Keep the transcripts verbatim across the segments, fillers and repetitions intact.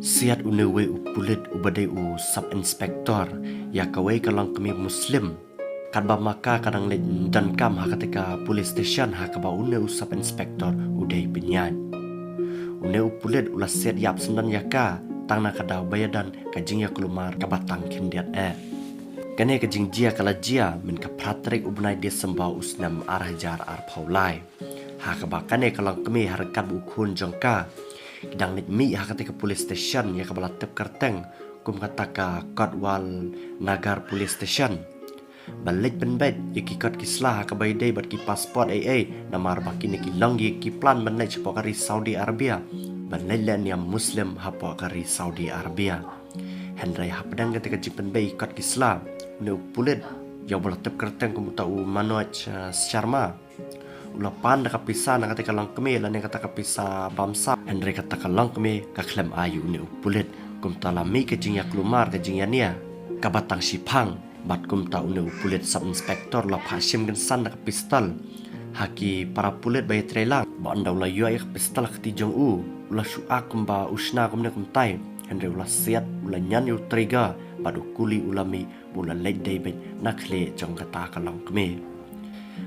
Siat une uwei u pulit uba dei u sub inspector ïa kawei ka longkmie Muslim, katba ma ka ka dang leit donkam ha katei ka police station ha kaba une u sub inspector u dei pynïaid. Une u pulit u la siat ïap syndon ïa ka tang na ka daw ba ïadon ka jingïakulmar kaba tang khyndiat eh. Kane ka jingjia ka la jia mynta ka phra tarik u bnai December u snem ar hajar arphew lai, ha kaba kane ka longkmie ha ryngkat bad u khun jong ka ki dang leit mih ha katei ka police station ïa kaba la tip kyrteng kum kata ka Kotwal Nagar Police Station, ban leit pynbeit ïa ki kot ki sla ha kaba ïadei bad ki passport ei ei, namar ba kine ki long ïa ki plan ban leit shapoh ka ri Saudi Arabia, ban leit leh niam Muslim hapoh ka ri Saudi Arabia. Hynrei hapdeng katei ka jingpynbeit kot ki sla, une u pulit ïa uba la tip kyrteng kum uta u Manoj, eh, Sharma, u la pan da ka pisa na katei ka longkmie lane kata ka pisa bamsa, hynrei kata ka longkmie ka khlem ai ïa une u pulit. Kumta la mih ka jingïakulmar, ka jingïania kaba tang shiphang, bad kumta une u pulit sub inspector u la phah shim kynsan da ka pistol ha ki para pulit ba ïatreilang. Bad ynda u la ïoh ïa ka pistol ha ka kti jong u, u la shu ak kumba u shna kumne kumtai, hynrei u la siat, u la ñion ïa u trigger bad u kuli u la mih ba u la leit dei beit na khlieh jong kata ka longkmie.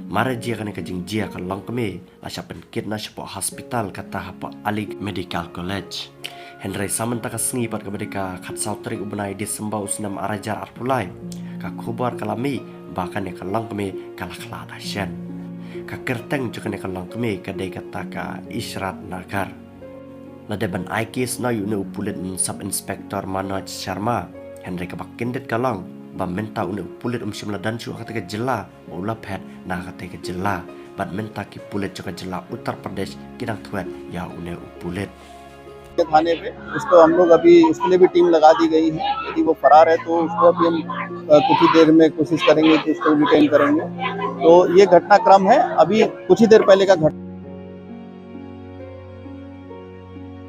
Mar jia kane ka jingjia ka longkmie la shah pynkit noh shapoh hospital kata hapoh Aligarh Medical College. Hynrei sa mynta ka sngi pat kaba dei ka khatsaw tarik u bnai December u snem ar hajar arphew lai, ka khubor ka la mih ba kane ka longkmie ka la khlad hashen. Ka kyrteng jong kane ka longkmie ka dei kata ka Ishrat Nagar. La dep ban ai case noh ïa une u pulit sub inspector Manoj Sharma, hynrei kaba kyndit ka long ba mynta une u pulit um shym la don shuh ha katei ka jylla, u la phet na katei ka jylla. Bad mynta ki pulit jong ka jylla Uttar Pradesh ki dang thwet ïa une u pulit. थाने पे उसको हम लोग अभी, उसके लिए भी टीम लगा दी गई है। यदि वो फरार है तो उसको अभी हम कुछ ही देर में कोशिश करेंगे कि उसको डिटेन करेंगे। तो ये घटनाक्रम है, अभी कुछ ही देर पहले का घटना।